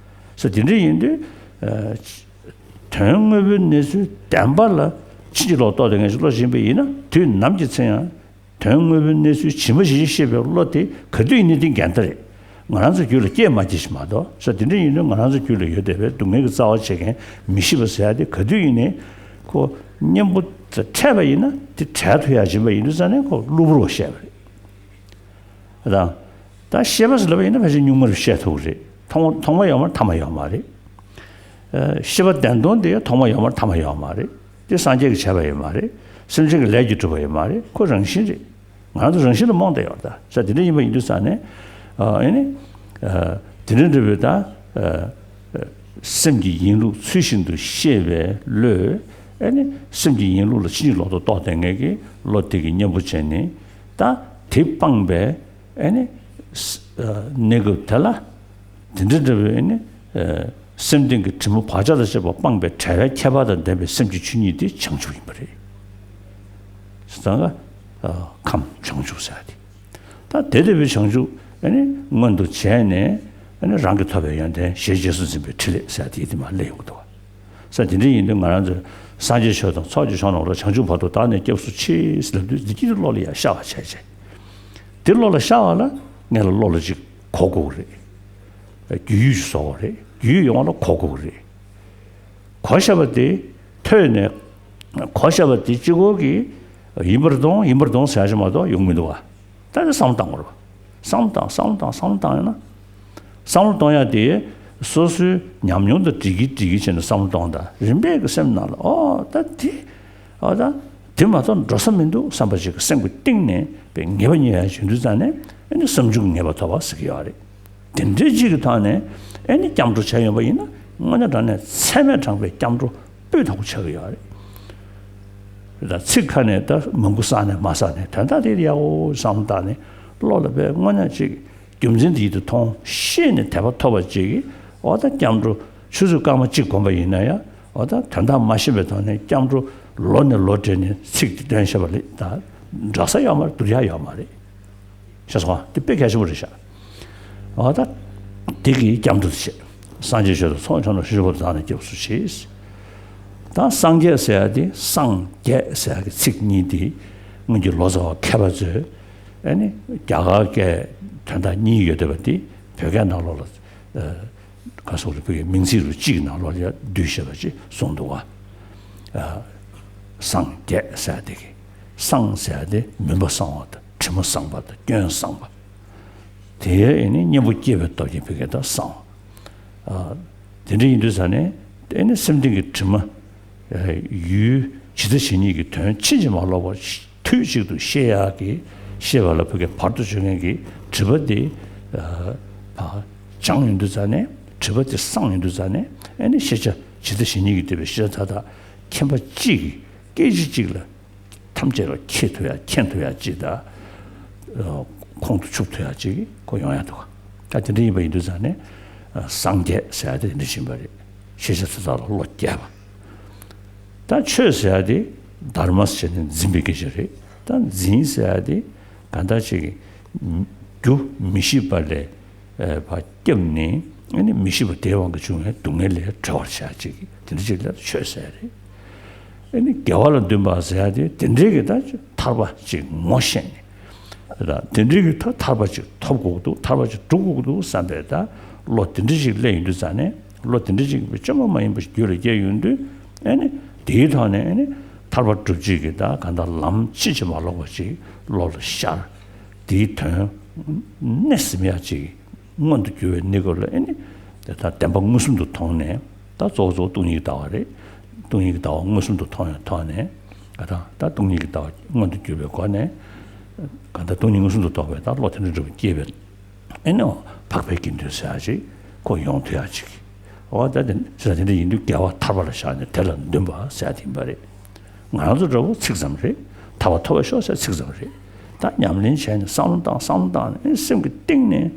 ས་དེ་འདྲ་ཡིན་དུས། ཨ་དོན་དངོས་པོའི་གནས་ཚུལ་བདེན་པ་ལ་ཕྱིན་ཅི་ལོག་རྟོགས་དེ་ངེས་ཤེས་བློ་ཞིག་ཡིན་པ་ཡིན་ན། དུས་ནམ་གྱི་ཚེ་ཡང་། དོན་དངོས་པོའི་གནས་ཚུལ་ཇི་མ་ཇི་བཞིན་ཤེས་པའི་བློ་དེ་ག་དུས་ཡིན་ནའི་དེ་འགལ་ཟླ་རེད། ང་རང་ཚོའི་རྒྱུད་ལ་སྐྱེས་མ་སྐྱེས་ཤིག་མ་གཏོགས། ས་དེ་འདྲ་ཡིན་དུས་ང་རང་ཚོའི་རྒྱུད་ལ་ཡོད་བསྡད་པའི་སྡུག་བསྔལ་གྱི་རྩ་བ་བྱེད་མཁན་མི་ཤེས་པ་ཟེར་ཡ་དེ་ག་དུས་ཡིན་ནའི་ཁོ་གཉེན་པོ་འཕྲད་པ་ཡིན་ན་དེ་བྲལ་ཐུབ་ཡ་བྱེད་པ་ཡིན་དུས་ཙང་ནས་ཁོ་གློ་བུར་བ་བཤད་པ་རེད། དང་། ད་ཤེས་པ་ཟེར་ལབ་པ་ཡིན་ན་ཕལ་ཆེར་གཉུག་མ་རུ་བཤད་ཐུབ་ཀྱི་རེད། ཐོག་མ་ཐོག་མ་ཡོད་མ་རེད། ཐ་མ་ཡོད་མ་རེད། ཨ། ཤེས་པ་བདེན་སྟོང་དེ་ཡང་ཐོག་མ་ཡོད་མ་རེད། ཐ་མ་ཡོད་མ་རེད། དེ་སངས་རྒྱས་ཀྱིས་བྱས་པ་ཡོད་མ་རེད། སེམས་ཅན་གྱི་ལས་ཀྱིས་གྲུབ་པ་ཡོད་མ་རེད། ཁོ་རང་བཞིན་རེད། ང་རང་ཚོ་རང་བཞིན་ལ་རྨོངས་བསྡད་ཡོད་རེད་ད། ས་དེ་འདྲ་ཡིན་པ་ཡིན་དུས་ཙང་ནས། ཨ། ཨེ་ནི། ཨ། དེ་འདྲ་འདྲ་བོའི་ད། ཨ། སེམས་ཀྱི་ཡིན་ལུགས་ཚུལ་བཞིན་དུ་ཤེས་པའི་བློས། ཨེ་ནི། སེམས་ཀྱི་ཡིན་ལུགས་ལ་ཕྱིན་ཅི་ལོག་ཏུ་རྟོག་བསྡད་མཁན་གྱི་བློ་དེ་གི་གཉེན་པོ་བྱས་ནས། ད་དེ་སྤངས་པའི། ཨེ་ནི། ཨ། གནས་སྐབས་དེ་ལ་དེ་འདྲ་འདྲ་བའི། ཨེ་ནི། ཨ། སེམས་གཏིང་གི་དྲི་མ་བག་ཆགས་དང་བཅས་པ་སྤངས་པའི་བྲལ་བའི་ཁྱད་པར་དང་ལྡན་པའི་སེམས་ཀྱི་ཆོས་ཉིད་དེ་བྱང་ཆུབ་ཡིན་པ་རེད། ད་ག་ཨ། ཁམས་བྱང་ཆུབ་ཟེར་ཡ་དེ། ད་དེ་ལྟ་བུའི་བྱང་ཆུབ། ཨེ་ནི། མངོན་དུ་བྱས་ནས། ཨེ་ནི། རང་གིས་ཐོབ་པའི་ཡོན་ཏན་ཞེས་རྗེས་སུ་འཛིན་པའི་ཕྲིན་ལས་ཟེར་ཡ་དེ་དེ་མར་སླེབས་ཡོང་གི་འདུག་བ། ས་དེ་འདྲ་ཡིན་དུས་ང་རང་ཚོས་སངས་རྒྱས་ཆོས་དང་ཚོགས་ཀྱི་མཆོག་རྣམས་ལ། བྱང་ཆུབ་བར་དུ་བདག་ནི་སྐྱབས་སུ་མཆི་ཟེར་ལབ་དུས་འདི་སྐད་དུ་བློ་ལ་ཡར་ཤར་བ་བྱས་བྱས། དེ་བློ་ལ་ཤར་བ་ལ་ངེད་ལ་བློ་ལ་ཅིག་གོ་དགོས་ཀྱི་རེད། རྒྱུས་ཡོད་ཅིག་བཟོ་དགོས་རེད། རྒྱུས་ཡོད་ཡོང་བ་ལ་གོ་དགོས་ཀྱི་རེད། གོ་ཤེས་པ་དེ་ཐོས་ནས། གོ་ཤེས་པ་དེ་གཅིག་པོ་གིས་ཡིན་པར་མཐོང་། ཡིན་པར་མཐོང་ཟེར་ཡ་ཞིག་མ་གཏོགས་ཡོང་མི་འདུག་བ། ད་ནི་བསམ་བློ་བཏང་དགོས་རེད་བ། བསམ་བློ་བཏང་། བསམ་བློ་བཏང་། བསམ་བློ་བཏང་ཡ་ན། བསམ་བློ་གཏོང་ཡ་དེ་སོ་སོའི་ཉམས་མྱོང་དང་འགྲིག་གི་འགྲིག་གི་བྱས་ནས་བསམ་བློ་གཏོང་དང་། རིམ་པས་ཀྱི་སེམས་ནང་ལ། ཨོ་ད་དེ། ཨོ་ད་དེ་མ་གཏོགས་འགྲོ་ས་མི་འདུག་བསམ་པ་ཅིག་གི་སེམས་ཀྱི་གཏིང་ནས་པའི་ངེས་པ་རྙེད་ཡ་བྱུང་དུས་ཙང་ནས། ཨེ་ནི་བསམ་བྱུང་གི་ངེས་པ་ཐོབ་པ་ཟེར་གྱི་ཡོད་རེད། དེ་འདྲའི་གཅིག་གི་ཐོག་ནས་ཨེ་ནི་སྐྱབས་འགྲོ་བྱས་ཡོང་པ་ཡིན་ན། དངོས་གནས་དྲང་གནས་ཚད་མས་དྲངས་པའི་སྐྱབས་འགྲོ་སྤུས་དག་པོ་ཆགས་ཀྱི་ཡོད་རེད། ད་ཚིག་ཁ་ནས་ད་མང་པོ་བསགས་ནས་མ་བསགས་ནས་དོན་དག་དེ་ཡག་པོ་བསམ་བཏང་ནས། བློ་ལ་དཔེ་དངོས་གནས་ཅིག་རྒྱུ་མཚན་དེ་ཡིད་དུ་མཐོང་ཤེས་ནས་དད་པ་ཐོབ་པ་ཅིག་གིས། འོ་ད་སྐྱབས་འགྲོ་ཆུ་ཚོད་སྐར་མ་གཅིག་བསྒོམས་པ་ཡིན་ན་ཡང་། འོ་ད་དོན་དག་མ་ཤེས་པའི་ཐོག་ནས་སྐྱབས་འགྲོ་ལོ་ནས་ལོ་སྦྲེལ་ནས་ཚིག་དེ་འདོན་བྱས་པ་ལས་ད་འདྲ་ས་ཡོད་མ་རེད། བསྡུར་ཡ་ཡོད་མ་རེད། ཤེས་སོང་ང་། དེ་དཔེ་གལ་ཆེན་པོ་རེད་ཤག་འོ་ད་དེ་གིས་སྐྱབས་འགྲོ་དེ་བྱེད། སངས་རྒྱས་ཆོས་དང་ཚོགས་མཆོག་རྣམས། བྱང་ཆུབ་བར་དུ་བདག་ནི་སྐྱབས་སུ་མཆི། ད་སངས་རྒྱས་ཟེར་ཡ་དེ། སངས་རྒྱས་ཟེར་ཡ་གི་ཚིག་གཉིས་དེ་སྔོན་གྱི་ལོ་ཙཱ་བ་མཁས་པ་ཚོས། ཨེ་ནི་རྒྱ་གར་སྐད་དོན་དག་གཉིས་ཡོད་བསྡད་པ་དེ་བོད་སྐད་ནང་ལོགས་ལ། ཨ། ག་སོགས་ལ་བོད་ཀྱི་མིང་ཚིག་རུ་གཅིག་གི་ནང་ལོགས་ལ་བསྡུས་བཞག་པ་ཅིག་གསུངས་འདུག་བ། ཨ། སངས་རྒྱས་ཟེར་ཡ་དེ་གི། སངས་ཟེར་ཡ་དེ་མུན་པ་སངས་པ་དང་། དྲི་མ་སངས་པ་དང་། སྐྱོན་སངས་པ། དེ་ཡང་ཨེ་ནི་གཉེན་པོ་སྐྱེས་པའི་སྟོབས་ཀྱིས་བོད་སྐད་དུ་སངས་པ། ཨ། དེ་འདྲ་ཡིན་དུས་ཙང་ནས་ཨེ་ནི་སེམས་གཏིང་གི་དྲི་མ། ཨ། ཡུལ་ཇི་ལྟ་ཇི་སྙེད་ཀྱི་དོན་ཕྱིན་ཅི་མ་ལོག་པ་དུས་གཅིག་ཏུ་ཤེས་ཡག་གི། ཤེས་པ་ལ་བོད་སྐད་བར་དུ་གཅོད་མཁན་གྱི་དྲི་བ་དེ། ཨ། ཕར་སྦྱངས་ཡོང་དུས་ཙང་ནས། དྲི་བ་དེ་སངས་ཡོང་དུས་ཙང་ནས། ཨེ་ནི་ཤེས་བྱ་ཇི་ལྟ་ཇི་སྙེད་ཀྱི་འདོད་པའི་ཤེས་བྱ་མཐའ་དག་མཁྱེན་པ་གཅིག་གིས་སྐད་ཅིག་གཅིག་ལ་ཐམས་ཅད་ལ་ཁྱེད་ཐུབ་ཡག། མཁྱེན་ཐུབ་ཡག་ཅིག་དང་། ཨ། ཁོང་དུ་ཆུད་ཐུབ་ཡག་ཅིག་ཁོ་ཡོང་ཡག་འདུག་ག་ད་དེ་འདྲ་ཡིན་པ་ཡིན་དུས་ཙང་ནས། ཨ། སངས་རྒྱས་ཟེར་ཡ་དེ་དེ་འདྲ་ཡིན་པ་རེད། ཤེས་བྱ་དེ་དག་ལ་བློ་སྐྱེས་པ། ད་ཆོས་ཟེར་ཡ་དེ་དྷརྨ་ཟེར་ནས་འཛིན་པའི་སྐད་ཆ་རེད། ད་འཛིན་ཟེར་ཡ་དེ་གང་ལྟར་ཅིག་རྒྱུ་མི་ཤེས་པ་ལས། ཨ། ཕར་བསྐྱབས་ནས། ཨེ་ནི་མི་ཤེས་པ་དེའི་དབང་གིས་བྱུང་བའི་སྡུག་བསྔལ་ལས་གྲོལ་བར་བྱ་བྱེད་ཀྱི་དེ་འདྲ་ཅིག་ལ་ཆོས་ཟེར་རེད། ཨེ་ནི་དགེ་བ་ལ་འདུན་པ་ཟེར་ཡ་དེ་དེ་འདྲའི་གི་ད་ཐར་པ་ཅིག་ངོ་ཤེས་ནས། ད་དེ་འདྲའི་གི་ད་ཐར་པ་ཅིག་ཐོབ་དགོས་འདུག་ཐར་པ་ཅིག་སྒྲུབ་དགོས་འདུག་བསམ་པའི་ད་བློ་དེ་འདྲ་ཅིག་སླེབས་ཡོང་དུས་ཙང་ནས། བློ་དེ་འདྲ་ཅིག་བཅོས་མ་མ་ཡིན་པ་ཞིག་རྒྱུད་ལ་སྐྱེས་ཡོང་དུས། ཨེ་ནི་དེའི་ཐོག་ནས་ཨེ་ནི་ཐར་པ་སྒྲུབ་བྱེད་ཀྱི་ད་གང་ལྟར་ལམ་ཕྱིན་ཅི་མ་ལོག་པ་ཅིག་བློ་ལ་ཤར། དེའི་དོན་གནས་ཟིན་ཡག་ཅིག་མངོན་དུ་གྱུར་བའི་གནས་སྐབས་ལ། ཨེ་ནི་དེ་ད་བདེན་པ་མངོན་སུམ་དུ་མཐོང་ནས། ད་གཙོ་བོ་གཙོ་བོ་སྟོང་ཉིད་ཀྱི་ལྟ་བ་རེད། སྟོང་ཉིད་ཀྱི་ལྟ་བ་མངོན་སུམ་དུ་མཐོང་བའི་ཐོག་ནས། ད་ད་སྟོང་ཉིད་ཀྱི་ལྟ་བ་མངོན་དུ་གྱུར་པའི་སྒོ་ནས། གང་ལྟར་སྟོང་ཉིད་མངོན་སུམ་དུ་རྟོགས་པའི་ད་བློ་དེ་འདྲ་འདྲ་པོ་སྐྱེས་པའི། ཨེ་ནི་འཕགས་པའི་དགེ་འདུན་ཟེར་ཡག་ཅིག་ཁོ་ཡོང་ཐུབ་ཡག་ཅིག་འོ་ད་དེ་ཟེར་དེ་འདྲ་ཡིན་དུས་དགེ་བ་ཐར་པ་ལ་བཞག་ནས་དེ་ལ་འདུན་པ་ཟེར་ཡག་དེ་ཡིན་པ་རེད། ང་རང་ཚོ་འདྲ་པོ་ཚིག་ཙམ་རེད། ཐར་པ་ཐོབ་པར་ཤོག་ཟེར་ཚིག་ཙམ་རེད། ད་ཉམས་ལེན་བྱས་ནས་བསམ་བློ་བཏང་། བསམ་བློ་བཏང་ནས་ཨེ་སེམས་ཀྱི་གཏིང་ནས་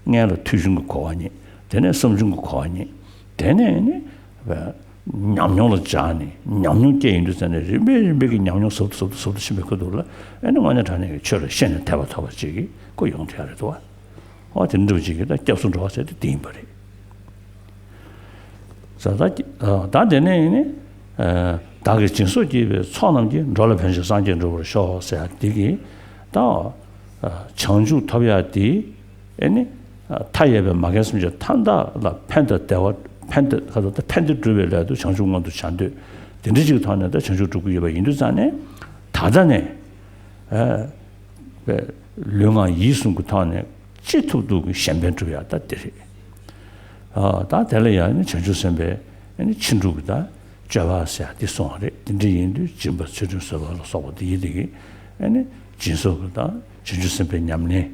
སྔོན་ལ་ཐོས་བྱུང་གི་གོ་བ་རྙེད། དེ་ནས་བསམ་བྱུང་གི་གོ་བ་རྙེད། དེ་ནས་ནི་ཉམས་མྱོང་ལ་སྦྱངས་ནས། ཉམས་མྱོང་སྐྱེས་ཡོང་དུས་ཙང་ནས་རིམ་པས་རིམ་པས་ཀྱི་ཉམས་མྱོང་ཟབ་ཏུ་ཟབ་ཏུ་ཟབ་ཏུ་ཕྱིན་པའི་ཁུལ་དུ་ལ། ཨེ་ནི་དངོས་གནས་དྲང་གནས་ཀྱི་ཆོས་ལ་ཤེས་ནས་དད་པ་ཐོབ་པ་ཅིག་གི་ཁོ་ཡོང་ཐུབ་ཡག་རེད་འདུག་བ། འོ་དེ་འདྲ་བ་ཅིག་གིས་ད་སྐྱབས་སུ་འགྲོ་བ་ཟེར་དེ་དེ་ཡིན་པ་རེད། ས་ད་ད་དེ་ནས་ནི། བདག་གིས་སྦྱིན་སོགས་བགྱིས་པའི་ཚོགས་རྣམས་ཀྱིས། འགྲོ་ལ་ཕན་ཕྱིར་སངས་རྒྱས་འགྲུབ་པར་ཤོག་ཟེར་ཡག་དེ་གིས། ད་བྱང་ཆུབ་ཐོབ་ཡག་དེ་ཨེ་ནི་མཐའ་ཡས་པའི་མ་རྒན་སེམས་ཅན་མཐའ་དག་ལ་ཕན་དང་བདེ་བ་ཕན་དང་ཁ་ཐོག་ཕན་བདེ་སྒྲུབ་པའི་སླད་དུ་བྱང་ཆུབ་མངོན་དུ་བྱ་འདོད། དེ་འདྲ་ཅིག་གི་ཐོག་ནས་ད་བྱང་ཆུབ་སྒྲུབ་ཀྱི་ཡོད་པ་ཡིན་དུས་ཙང་ནས། ད་ལྟ་ནས་ཨ་ལུས་ངག་ཡིད་གསུམ་གྱི་ཐོག་ནས་ཅི་ཐུབ་ཐུབ་ཀྱི་གཞན་ཕན་སྒྲུབ་ཡག་ད་དེ་རེད། ཨ་ད་དེ་ལ་ཡང་ནི་བྱང་ཆུབ་སེམས་དཔའི་ཨ་ནི་ཕྱིན་དྲུག་གི་ད་སྤྱོད་པ་ཟེར་ཡག་འདི་གསུངས་པ་རེད། དེ་འདྲ་ཡིན་དུས་སྦྱིན་པ་ཚུལ་ཁྲིམས་བཟོད་པ་ལ་སོགས་པ་འདི་ཡིན་དེ་གི་ཨ་ནི་སྦྱིན་སོགས་ཀྱི་ད་བྱང་ཆུབ་སེམས་དཔའི་ཉམས་ལེན།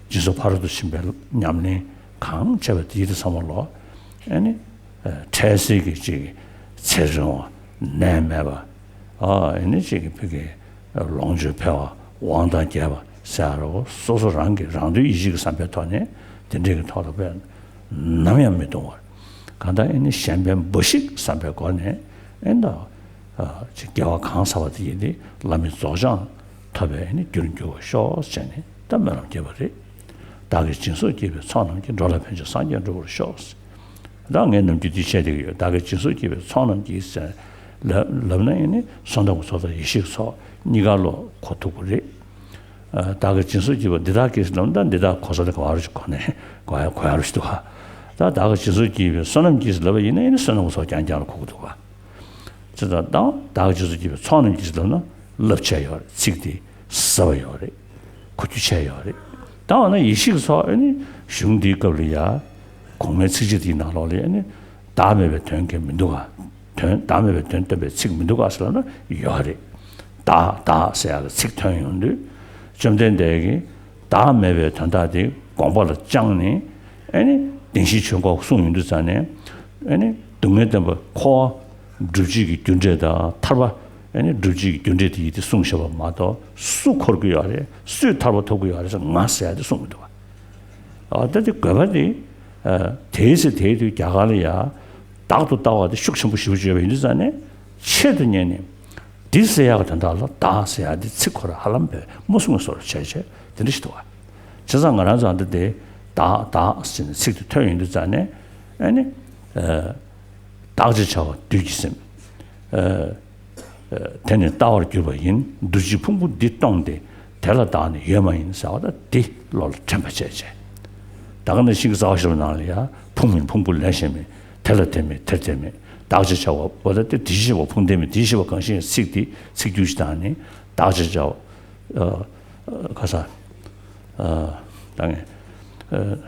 སྦྱིན་སོགས་ཕ་རོལ་ཏུ་ཕྱིན་པའི་ཉམས་ལེན་གང་བྱས་པ་དེ་ཡིན་དུས་ཚང་མ་ལོ། ཨ་ནི་འཕྲལ་སེལ་གྱི་ཅིག་ཚེ་རིང་བ་ནད་མེད་པ། ཨ་ནི་ཅིག་གི་ཕ་གི་ལོངས་སྤྱོད་འཕེལ་བ། དབང་ཐང་རྒྱས་པ་ཟེར་ཡག་རོ། སོ་སོ་རང་གི་རང་དོན་ཡིད་བྱེད་ཀྱི་བསམ་པའི་ཐོག་ནས་དེ་འདྲའི་གི་ཐོག་ལ་དཔེ་ནམ་ཡང་མི་གཏོང་བར། གང་ལྟར་ཨེ་ནི་གཞན་ཕན་འབའ་ཞིག་བསམ་པའི་སྒོ་ནས་ཨེ་ད་ཅིག་དགེ་བ་གང་བསགས་པ་དེ་ཡིན་ཏེ་བླ་མེད་རྫོགས་བྱང་ཐོབ་པའི་ཨེ་ནི་རྒྱུར་འགྱུར་བར་ཤོག་ཅེས་ནས་ད་སྨོན་ལམ་བརྒྱབ་པ་རེད། བདག་གིས་སྦྱིན་སོགས་བགྱིས་པའི་ཚོགས་རྣམས་ཀྱིས། འགྲོ་ལ་ཕན་ཕྱིར་སངས་རྒྱས་འགྲུབ་པར་ཤོག། ད་ངས་ནམ་རྒྱུན་འདི་བཤད་བསྡད་ཀྱི་ཡོད། བདག་གིས་སྦྱིན་སོགས་བགྱིས་པའི་ཚོགས་རྣམས་ཀྱིས་ཟེར་ལབ་ལབ་ན་ཨེ་ནི་བསོད་ནམས་ཀྱི་ཚོགས་དང་ཡེ་ཤེས་ཀྱི་ཚོགས་གཉིས་ཀ་ལོ་གོ་ཐུབ་ཀྱི་རེད། ཨ་བདག་གིས་སྦྱིན་སོགས་བགྱིས་པ་འདི་དག་གིས་ལབ་ན་འདི་དག་གོ་ས་དེ་གོ་བ་རུ་ཞིག་གོ་ནས་གོ་ཡ་གོ་ཡ་རུ་ཞིག་འདུག་ག། ད་བདག་གིས་སྦྱིན་སོགས་བགྱིས་པའི་བསོད་ནམས་ཀྱིས་ལབ་པ་ཡིན་ན་ཨེ་ནི་བསོད་ནམས་ཀྱི་ཚོགས་རྐྱང་རྐྱང་ལ་གོ་གི་འདུག་ག། ཅེས་དང་། བདག་གིས་སྦྱིན་སོགས་བགྱིས་པའི་ཚོགས་རྣམས་ཀྱིས་ལབ་ན་རླབས་ཆེ་ཡོད་རེད། ཚིག་དེ་ཟབ་པ་ཡོད་རེད། གོ་རྒྱུ་ཆེ་ཡོད་རེད། ད་འོ་ན་ཡེ་ཤེས་ཀྱི་ཚོགས་ཨེ་ནི་གཞུང་འདིའི་སྐབས་ལ་ཡ། གོང་མའི་ཚིགས་བཅད་འདིའི་ནང་ལོགས་ལ་ཨེ་ནི་བདག་མེད་པའི་དོན་གང་མི་འདུག་ག། དོན་བདག་མེད་པའི་དོན་སྟོན་པའི་ཚིག་མི་འདུག་ག་ཟེར་ལབ་ན་ཡོད་རེད། བདག་བདག་ཟེར་ཡག་གི་ཚིག་ཐོན་ཡོང་དུས། བཅོམ་ལྡན་འདས་ཀྱིས་བདག་མེད་པའི་དོན་དག་དེ་དགོངས་པ་ལ་བཅངས་ནས་ཨེ་ནི་བདེན་བཞིའི་ཆོས་འཁོར་གསུངས་ཡོང་དུས་ཙང་ནས་ཨེ་ནི་སྡུག་བསྔལ་བདེན་པ་འཁོར་བ་སྒྲུབ་བྱེད་ཀྱི་རྒྱུ་འབྲས་དང་ཐར་པ་ཨེ་ནི་སྒྲུབ་བྱེད་ཀྱི་རྒྱུ་འབྲས་དེ་ཡིན་ཏེ་གསུངས་བཞག་པ་མ་གཏོགས་སུ་འཁོར་གྱི་ཡོད་རེད། སུས་ཐར་པ་ཐོབ་ཀྱི་ཡོད་རེད་ཟེར་ང་ཟེར་ཡག་དེ་གསུངས་མི་འདུག་ག། ཨ་ད་དེ་དགོས་པ་དེ་ཨ་དེའི་ཚེ་དེའི་དུས་རྒྱ་གར་ལ་ཡ་བདག་ཏུ་ལྟ་བ་དེ་ཤུགས་ཆེན་པོ་ཞེ་པོ་ཅིག་ཡོད་པ་ཡིན་དུས་ཙང་ནས་ཆེད་དུ་གཉེར་ནས། འདི་ཟེར་ཡག་གི་དོན་དག་ལ་བདག་ཟེར་ཡག་འདི་ཚིག་ཁོ་ར་ཧ་ལམ་པའི་མུ་གསུམ་གྱི་བཟོ་འདྲ་བྱས་བྱས་དེ་འདྲ་ཞིག་འདུག་ག། བྱས་ཙང་ང་རང་ཚོ་འདི་དེ་བདག་བདག་ཟེར་ནས་ཚིག་དེ་ཐོས་ཡོང་དུས་ཙང་ནས་ཨ་ནི་ཨ་བདག་ཅེས་བྱ་བ་བདུད་ཀྱི་སེམས། ཨ་ཨ་དེ་ནི་ལྟ་བར་གྱུར་པ་ཡིན། འདུ་བྱེད་ཕུང་པོ་འདི་སྟོང་སྟེ། དེ་ལ་བདག་ནི་ཡོད་མ་ཡིན་ཟེར་བ་ད་འདི་བློ་ལ་དྲན་པ་བྱས་བྱས། ད་ག་ནང་བཞིན་གྱི་རྩ་བ་བཞི་པོ་ནང་ལ་ཡང་ཕུང་མིན་ཕུང་པོ་ལས་གཞན་མིན། དེ་ལ་དེ་མེད་དེར་དེ་མེད། བདག་ཅེས་བྱ་བ་པོ་ད་དེ་དེ་ཞེས་པ་ཕུང་དེ་མེད་དེ་ཞེས་པ་གང་ཞིག་ཚིག་དེ་ཚིག་རྒྱུད་ཅིག་དང་ནི་བདག་ཅེས་བྱ་བ། ཨ་ཨ་ཁ་ས། ཨ་ད་ངས་ཨ་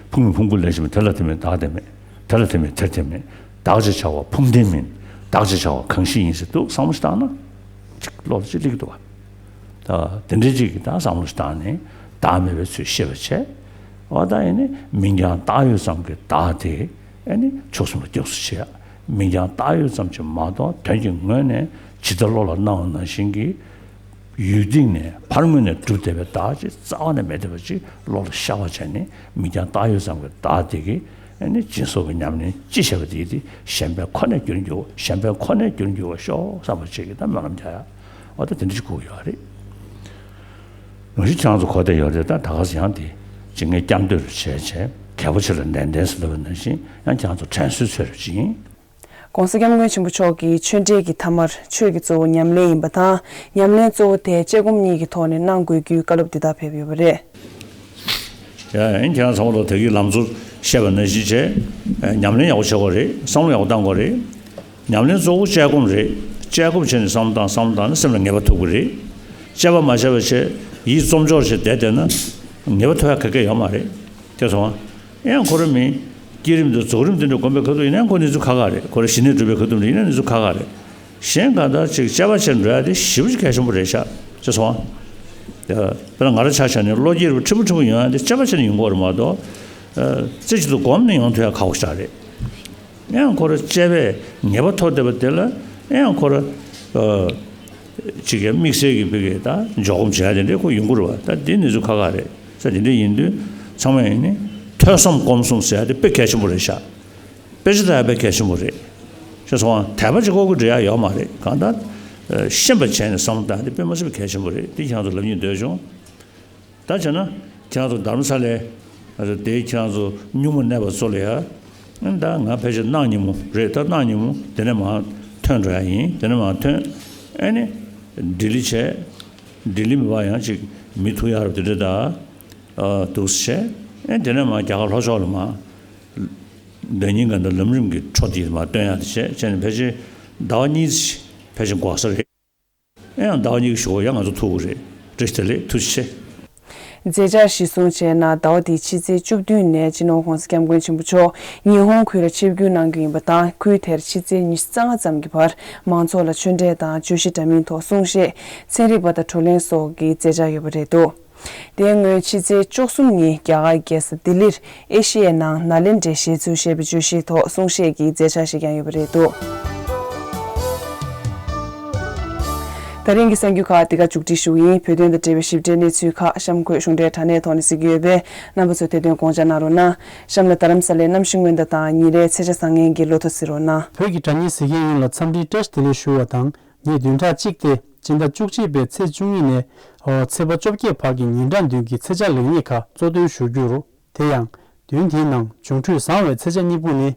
ཕུང་མིན་ཕུང་པོ་ལས་གཞན་མིན། དེ་ལ་དེ་མེད་བདག་དེ་མེད། དེ་ལ་དེ་མེད་དེར་དེ་མེད། བདག་ཅེས་བྱ་བ་ཕུང་དེ་མིན། བདག་ཅེས་བྱ་བ་གང་ཞིག་ཡིན་ཟེར་འདུག་བསམ་བློ་ཞིག་བཏང་ན་ཅིག་བློ་ལ་ཅིག་སླེབས་ཀྱི་འདུག་བ། ད་དེ་འདྲའི་ཅིག་གི་ད་བསམ་བློ་ཞིག་བཏང་ནས་བདག་མེད་པའི་ཚུལ་ཤེས་པར་བྱས། འོ་ད་ཨེ་ནི་མིང་རྐྱང་བཏགས་ཡོད་ཙམ་གྱི་བདག་དེ་ཨེ་ནི་ཕྱོགས་གསུམ་ལ་སྐྱབས་སུ་མཆི་ཡ། མིང་རྐྱང་བཏགས་ཡོད་ཙམ་གྱིས་མ་གཏོགས་དོན་གྱི་ངོས་ནས་ཇི་ལྟར་བློ་ལ་སྣང་བ་ནང་བཞིན་གྱི་ཡུལ་སྟེང་ནས་ཕར་ངོས་ནས་གྲུབ་བསྡད་པའི་བདག་ཅིག་རྩ་བ་ནས་མེད་བསྡད་པ་ཅིག་བློ་ལ་ཤར་བ་བྱས་ནས་མིང་རྐྱང་བཏགས་ཡོད་ཙམ་གྱི་བདག་དེ་གིས་ཨེ་ནི་སྦྱིན་སོགས་ཀྱི་ཉམས་ལེན་ཅི་བྱས་པ་དེ་ཡིན་ཏེ་གཞན་ཕན་ཁོ་ནས་རྒྱུར་འགྱུར་བ། གཞན་ཕན་ཁོ་ནས་རྒྱུར་འགྱུར་བར་ཤོག་བསམ་པ་བྱེད་ཀྱི་ད་སྨོན་ལམ་རྒྱག་ཡ། འོ་ད་དེ་འདྲ་ཞིག་དགོས་ཀྱི་ཡོད་རེད། ནང་བཞིན་ཁྱེད་རང་ཚོ་གོ་བསྡད་ཡོད་རེད། ད་ད་ག་ས་ཡང་དེ་ཅིག་ངས་སྐྱབས་འདོད་རུ་བྱས་བྱས་གལ་པོ་ཆེ་ལ་ནན་ཏན་ཟེར་ལབ་པ་ནང་བཞིན་ཡང་ཁྱེད་རང་ཚོ་དྲན་གསོའི་ཚོད་རུ་ཅིག་ཡིན། ༸གོང་ས་༸སྐྱབས་མགོན་ཆེན་པོ་མཆོག་གིས་ཆོས་འབྲེལ་གྱི་ཐ་མར་ཆོས་ཀྱི་གཙོ་བོ་ཉམས་ལེན་ཡིན་པ་དང་། ཉམས་ལེན་གཙོ་བོ་དེ་དཔྱད་སྒོམ་གཉིས་ཀྱི་ཐོག་ནས་གནང་དགོས་རྒྱུའི་བཀའ་སློབ་འདི་དག་ཕེབས་ཡོད་པ་རེད། ཡ་ཡིན། ཁྱེད་རང་ཚང་མ་ལ་ད་གིན་ལམ་གཙོ་བཤད་པ་ནང་བཞིན་བྱས། ཉམས་ལེན་ཡག་པོ་བྱེད་དགོས་རེད། བསམ་བློ་ཡག་པོ་བཏང་དགོས་རེད། ཉམས་ལེན་གཙོ་བོ་དཔྱད་སྒོམ་རེད། དཔྱད་སྒོམ་བྱས་ནས་བསམ་བློ་བཏང་། བསམ་བློ་བཏང་ནས་སེམས་ལ་ངེས་པ་ཐོབ་ཀྱི་རེད། དཔྱད་པ་མ་བྱས་པ་བྱས་ཡིད་རྩོམ་འཇོག་བྱས་བསྡད་བསྡད་ན་ངེས་པ་ཐོབ་ཡ་ག་གེ་ཡོད་མ་རེད། དེ་སོང་ཨ། ཡང་ཁོ་རང་མི་བསྐྱེད་རིམ་དང་རྫོགས་རིམ་དེ་འདྲ་སྒོམ་པའི་ཁ་ཐུག་ཡིན་ན་ཁོ་གནས་ཚུལ་ཁག་ཁག་རེད། ཁོ་རང་ཞི་གནས་སྒྲུབ་པའི་ཁ་ཐུག་ཡིན་ན་གནས་ཚུལ་ཁག་ཁག་རེད། གཞན་གང་ལྟར་ཅིག་དཔྱད་པ་བྱས་འགྲོ་ཡ་དེ་ཞེ་པོ་ཅིག་གལ་ཆེན་པོ་རེད་ཤག་ཅེས་སོང་ཨ། དཔེར་ན་ང་རང་ཆ་བཞག་ནས་བློ་སྐྱེད་རུ་ཕྲན་བུ་ཕྲན་བུ་ཡོང་ཡ་དེ་དཔྱད་པ་བྱས་ནས་ཡོང་གི་ཡོད་རེད་མ་གཏོགས། རྩེ་གཅིག་ཏུ་སྒོམ་ནས་ཡོང་ཐུབ་ཡ་ཁག་པོ་ཞིག་རེད། ཡང་ཁོ་རང་དཔྱད་པས་ངེས་པ་ཐོབ་བསྡད་པ་དེ་ལ་ཡང་ཁོ་རང་ཅིག་གི་དམིགས་བསལ་གྱི་ཕ་གི་ད་འཇོག་སྒོམ་བྱེད་ཡ་དེ་འདྲའི་ཁོ་ཡོང་གི་རེད་བ། ད་དེ་གནས་ཚུལ་ཁག་ཁག་རེད། ས་དེ་འདྲ་ཡིན་དུས་ཚང་མ་ཡིན་ནི་ཐོས་བསམ་སྒོམ་གསུམ་ཟེར་ཡ་དེ་དཔེ་གལ་ཆེན་པོ་རེད་ཤག་དཔེ་ཆ་ལྟ་ཡ་དཔེ་གལ་ཆེན་པོ་རེད། ཤེས་སོང་ཨ། དད་པ་ཅིག་ཁོ་གི་འབྲེལ་ཡ་ཡོད་མ་རེད། གང་ལྟར་ཤེས་པ་བྱས་ནས་བསམ་བློ་བཏང་དེ་དཔེ་མ་སྲིད་པའི་གལ་ཆེན་པོ་རེད། དེ་ཁྱེད་རང་ཚོ་ལབ་སྙིང་འདོད་བྱུང་། ད་བྱས་ན་ཁྱེད་རང་ཚོ་དྷ་རམ་ས་ལའི་དེ་ཁྱེད་རང་ཚོ་སྨྱུག་མ་གནས་པ་ཚོ་ལ་ཡ། ད་ང་ཕལ་ཆེར་གནངས་ཉིན་མོ་རེད། ད་གནངས་ཉིན་མོ་དེ་ནས་མར་ཐོན་འགྲོ་ཡ་ཡིན། དེ་ནས་མར་ཐོན། ཨེ་ནི་ལྡི་ལི་བྱས། ལྡི་ལི་མི་བ་ཡང་ཅིག་མི་ཐུག་ཡག་རེད་དེ་འདྲ་ད་འདུག་སེ་བྱས། ཨེ་དེ་ནས་མར་རྒྱ་གར་ལྷོ་ཕྱོགས་ལ་མར་ཟླ་ཉིན་གང་ལྟར་ལམ་རིམ་གྱི་འཕྲོ་དེ་མར་སྟོན་ཡག་དེ་བྱས་བྱས་ནས་ཕལ་ཆེར་ཟླ་བ་གཉིས་ཕལ་ཆེར་འགོར་ས་རེད། ཨེ་ཡང་ཟླ་བ་གཉིས་ཀྱི་གཞུག་གུ་ཡང་ང་ཚོ་ཐུག་གི་རེད། བཀྲ་ཤིས་བདེ་ལེགས། ཐུགས་རྗེ་ཆེ། མཛད་འཆར་གཞིར་བཟུང་བྱས་ན་ཟླ་བ་འདིའི་ཕྱི་ཚེས་བཅུ་བདུན་ནས་སྤྱི་ནོར་༸གོང་ས་༸སྐྱབས་མགོན་ཆེན་པོ་མཆོག་ཉི་ཧོང་ཁུལ་ལ་ཆིབས་བསྒྱུར་གནང་རྒྱུ་ཡིན་པ་དང་། ཁུལ་དེར་ཕྱི་ཚེས་ཉི་ཤུ་རྩ་ལྔ་ཙམ་གྱི་བར་མང་ཚོགས་ལ་ཆོས་འབྲེལ་དང་བརྗོད་གཞི་འདྲ་མིན་ཐོག་གསུང་བཤད། ཚན་རིག་པ་དང་བགྲོ་གླེང་སོགས་ཀྱི་མཛད་འཆར་ཡོད་པ་རེད་འདུག་དེའི་སྔོན་ཕྱི་ཚེས་བཅུ་གསུམ་ཉིན་རྒྱ་གར་རྒྱལ་ས་ལྡི་ལིར་ཨེ་ཤི་ཡའི་ནང་ནཱ་ལེནྡྲའི་བཞེད་ཚུལ་ཞེས་པའི་བརྗོད་གཞིའི་ཐོག་གསུང་བཤད་ཀྱི་མཛད་འཆར་ཞིག་ཀྱང་ཡོད་པ་རེད་འདུག་ད་རིང་གི་གསར་འགྱུར་ཁག་འདི་ག་མཇུག་སྒྲིལ་ཞུ་གི་ཡིན། བོད་དོན་དང་འབྲེལ་བའི་ཞིབ་ཕྲའི་གནས་ཚུལ་ཁག་གཤམ་འཁོད་གཞུང་འབྲེལ་དྲ་གནས་ཐོག་ནས་གཟིགས་ཀྱི་ཡོད་པས། རྣམ་པ་ཚོས་དེ་དོན་དགོངས་འཇགས་གནང་རོགས་གནང་། གཤམ་ལ་རྡ་རམ་ས་ལའི་གནམ་གཤིས་སྔོན་བརྡ་དང་ཉིན་རེའི་ཚེས་ཆ་བཟང་ངན་གྱི་ལོ་ཐོ་གཟིགས་རོགས་གནང་། བོད་ཀྱི་དྲ་བརྙན་གཟིགས་མཁན་ཡོངས་ལ་འཚམས་འདྲིའི་བཀྲ་ཤིས་བདེ་ལེགས་ཞུ་བ་དང་། ངས་བདུན་ཕྲག་གཅིག་སྟེ་སྤྱི་ཟླ་བཅུ་གཅིག་པའི་ཚེས་བཅུ་གཉིས་ནས་ཚེས་པ་བཅོ་བརྒྱད་བར་གྱི་ཉིན་གྲངས་བདུན་གྱི་ཚེས་ཆ་ལེགས་ཉེས་ཁག་གཙོ་འདོན་ཞུ་རྒྱུར། དེ་ཡང་། བདུན་དེའི་ནང་འབྱུང་འཕྲོད་བཟང་བའི་ཚེས་ཆ་གཉིས་པོ་ནི།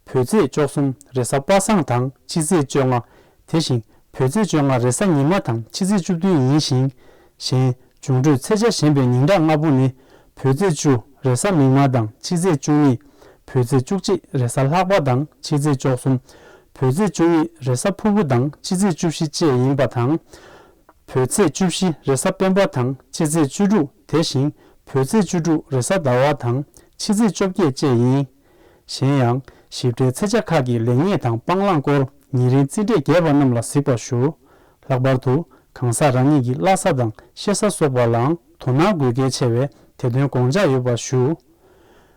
བོད་ཚེས་བཅུ་གསུམ་རེས་གཟའ་པ་སངས་དང་ཕྱི་ཚེས་བཅོ་ལྔ། དེ་བཞིན་བོད་ཚེས་བཅོ་ལྔ་རེས་གཟའ་ཉི་མ་དང་ཕྱི་ཚེས་བཅུ་བདུན་ཡིན་ཞིང་། གཞན་འབྱུང་འཕྲོད་ཚེས་ཆ་གཞན་པའི་ཉིན་གྲངས་ལྔ་པོ་ནི། བོད་ཚེས་བཅུ་རེས་གཟའ་མིག་དམར་དང་ཕྱི་ཚེས་བཅུ་གཉིས། བོད་ཚེས་བཅུ་གཅིག་རེས་གཟའ་ལྷག་པ་དང་ཕྱི་ཚེས་བཅུ་གསུམ། བོད་ཚེས་བཅུ་གཉིས་རེས་གཟའ་ཕུར་བུ་དང་ཕྱི་ཚེས་བཅུ་བཞི་བཅས་ཡིན་པ་དང་། བོད་ཚེས་བཅུ་བཞི་རེས་གཟའ་སྤེན་པ་དང་ཕྱི་ཚེས་བཅུ་དྲུག་དེ་བཞིན་བོད་ཚེས་བཅུ་དྲུག་རེས་གཟའ་ཟླ་བ་དང་ཕྱི་ཚེས་བཅོ་བརྒྱད་བཅས་ཡིན། གཞན་ཡང་། ཞིབ་ཕྲའི་ཚེས་ཆ་ཁག་གི་ལེགས་ཉེས་དང་སྤང་བླང་སྐོར་ཉིན་རེའི་རྩིས་འབྲས་རྒྱས་པ་རྣམས་ལ་གཟིགས་པར་ཞུ། ལྷག་པར་དུ་གང་ཟག་རང་ཉིད་ཀྱི་བླ་གཟའ་དང་གཤེད་གཟའ་སོགས་པ་ལའང་དོ་སྣང་དགོས་གལ་ཆེ་བས་དེ་དོན་དགོངས་འཇགས་ཡོད་པར་ཞུ།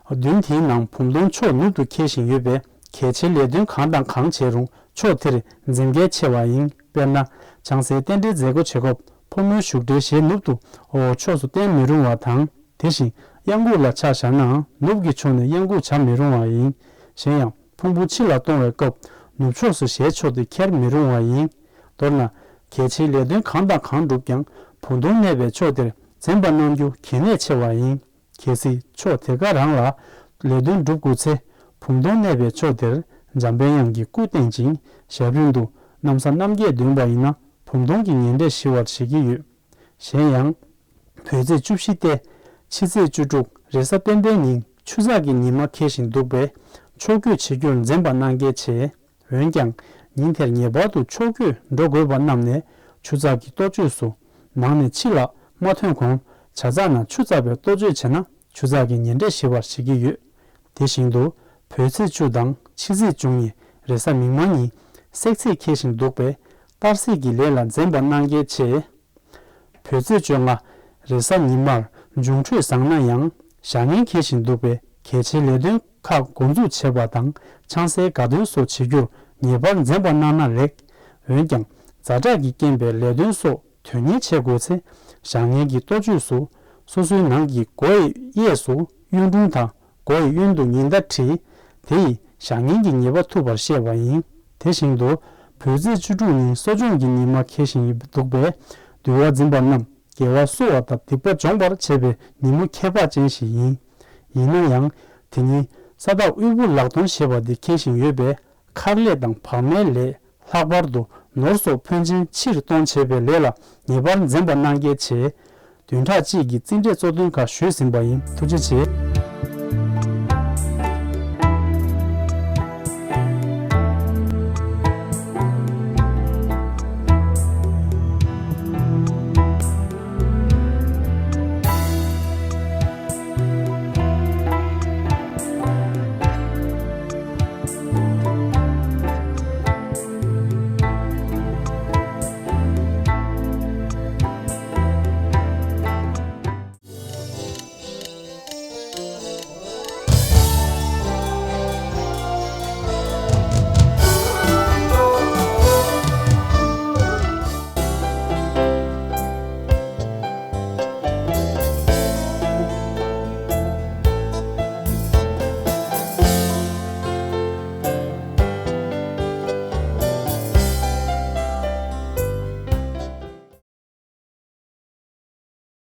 བདུན་དེའི་ནང་བུམ་སྟོང་ཕྱོགས་ནུབ་ཏུ་འཁེལ་བཞིན་ཡོད་པས་གལ་ཆེའི་ལས་དོན་གང་དང་གང་བྱས་རུང་ཕྱོགས་དེར་འཛེམ་གལ་ཆེ་བ་ཡིན། དཔེར་ན། ཆང་སའི་རྟེན་འབྲེལ་མཛད་སྒོ་བྱེད་སྐབས་ཕོ་མོའི་བཞུགས་གྲལ་ཞེས་ནུབ་ཏུ་འོག་ཕྱོགས་སུ་བསྟན་མི་རུང་བ་དང་། དེ་བཞིན་གཡང་འགུགས་ལ་ཕྱག་བཞག་ནའང་ནུབ་ཀྱི་ཕྱོགས་ནས་གཡང་འགུགས་བྱ་མི་རུང་བ་ཡིན། གཞན་ཡང་ཕུང་པོ་ཕྱི་ལ་གཏོང་བའི་སྐབས་ནུབ་ཕྱོགས་སུ་ཞལ་ཕྱོགས་ཏེ་འཁྱེར་མི་རུང་བ་ཡིན། མདོར་ན། གལ་ཆེའི་ལས་དོན་གང་དང་གང་བསྒྲུབ་ཀྱང་བུམ་སྟོང་གནས་པའི་ཕྱོགས་དེར་འཛེམ་པ་གནང་རྒྱུ་གལ་གནད་ཆེ་བ་ཡིན། གལ་སྲིད་ཕྱོགས་དེ་ག་རང་ལ་ལས་དོན་སྒྲུབ་དགོས་ཚེ། བུམ་སྟོང་གནས་པའི་ཕྱོགས་དེར་འཇམ་དཔལ་དབྱངས་ཀྱི་སྐུ་བསྟན་ཅིང་ཞབས་རིམ་དུ་ན་བཟའ་རྣམ་བརྒྱད་འདོན་པ་ཡིན་ན་བུམ་སྟོང་གི་ཉེ་འབྲེལ་ཞི་བར་བྱེད་ཀྱི་ཡོད། གཞན་ཡང་། བོད་ཚེས་བཅུ་བཞི་སྟེ། ཕྱི་ཚེས་བཅུ་དྲུག་རེས་གཟའ་སྤེན་པའི་ཉིན་ཆུ་ཚགས་ཀྱི་ཉི་མ་འཁེལ་བཞིན་འདུག་པས་ཕྱོགས་བསྐྱོད་བྱེད་རྒྱུར་འཛེམ་པ་གནང་གལ་ཆེ། འོན་ཀྱང་། ཉིན་དེར་ངེས་པར་དུ་ཕྱོགས་བསྐྱོད་འགྲོ་དགོས་པ་རྣམས་ནས་ཆུ་ཚགས་ཀྱི་ལྟོ་བཅོས་སུ་ནང་ནས་ཕྱི་ལ་མ་ཐོན་གོང་ཇ་ཚགས་ནང་ཆུ་བཙགས་པའི་ལྟོ་བཅོས་བྱས་ན་ཆུ་ཚགས་ཀྱི་ཉེ་འབྲེལ་ཞི་བར་བྱེད་ཀྱི་ཡོད། དེ་བཞིན་དུ་བོད་ཚེས་བཅུ་དང་ཕྱི་ཚེས་བཅུ་གཉིས་རེས་གཟའ་མིག་དམར་ཉིན་སྲེག་ཚེས་འཁེལ་བཞིན་འདུག་པས་གཏར་སྲེག་གི་ལས་ལ་འཛེམ་པ་གནང་གལ་ཆེ། བོད་ཚེས་བཅོ་ལྔ་རེས་གཟའ་ཉི་མར་འབྱུང་འཕྲོད་བཟང་ན་ཡང་བཞག་ཉེན་འཁེལ་བཞིན་འདུག་པས་གལ་ཆེའི་ལས་དོན་ཁག་འགོ་འཛུགས་བྱེད་པ་དང་ཆང་སའི་དགའ་སྟོན་སོགས་བྱེད་རྒྱུར་ངེས་པར་འཛེམ་པ་གནང་ན་ལེགས། འོན་ཀྱང་ཛ་དྲག་གི་རྐྱེན་པས་ལས་དོན་སོགས་དོན་གཉེར་བྱེད་དགོས་ཚེ་བཞག་ཉེན་གྱི་ལྟོ་བཅོས་སུ་སོ་སོའི་ནང་གི་སྒོ་ཡི་གཡས་སུ་གཡུང་དྲུང་དང་། སྒོ་ཡི་གཡོན་དུ་ཉི་ཟླ་བྲིས། དེ་ཡིས་བཞག་ཉེན་གྱི་ཉེས་པ་ཐུབ་པར་བཤད་པ་ཡིན། དེ་བཞིན་དུ། བོད་ཚེས་བཅུ་དྲུག་ཉིན་གསོ་སྦྱོང་གི་ཉི་མ་འཁེལ་བཞིན་འདུག་པས། འདུལ་བ་འཛིན་པ་རྣམས་དགེ་བ་གསོ་བ་དང་སྡིག་པ་སྦྱོང་བར་བྱེད་པའི་ཉིན་མོ་ཁྱད་འཕགས་ཅན་ཞིག་ཡིན། ཡིན་ན་ཡང་། དེ་ཉིན་ས་བདག་དབུལ་པོ་ལག་སྟོང་ཞེས་པ་འདི་འཁེལ་བཞིན་ཡོད་པས། མཁར་ལས་དང་བག་མའི་ལས། ལྷག་པར་དུ་ནོར་སོགས་ཕོན་ཆེན་ཕྱིར་གཏོང་བྱེད་པའི་ལས་ལ་ངེས་པར་འཛེམ་པ་གནང་གལ་ཆེ། བདུན་ཕྲག་གཅིག་གི་རྩིས་འབྲས་གཙོ་དོན་ཁག་ཞུས་ཟིན་པ་ཡིན། ཐུགས་རྗེ་ཆེ།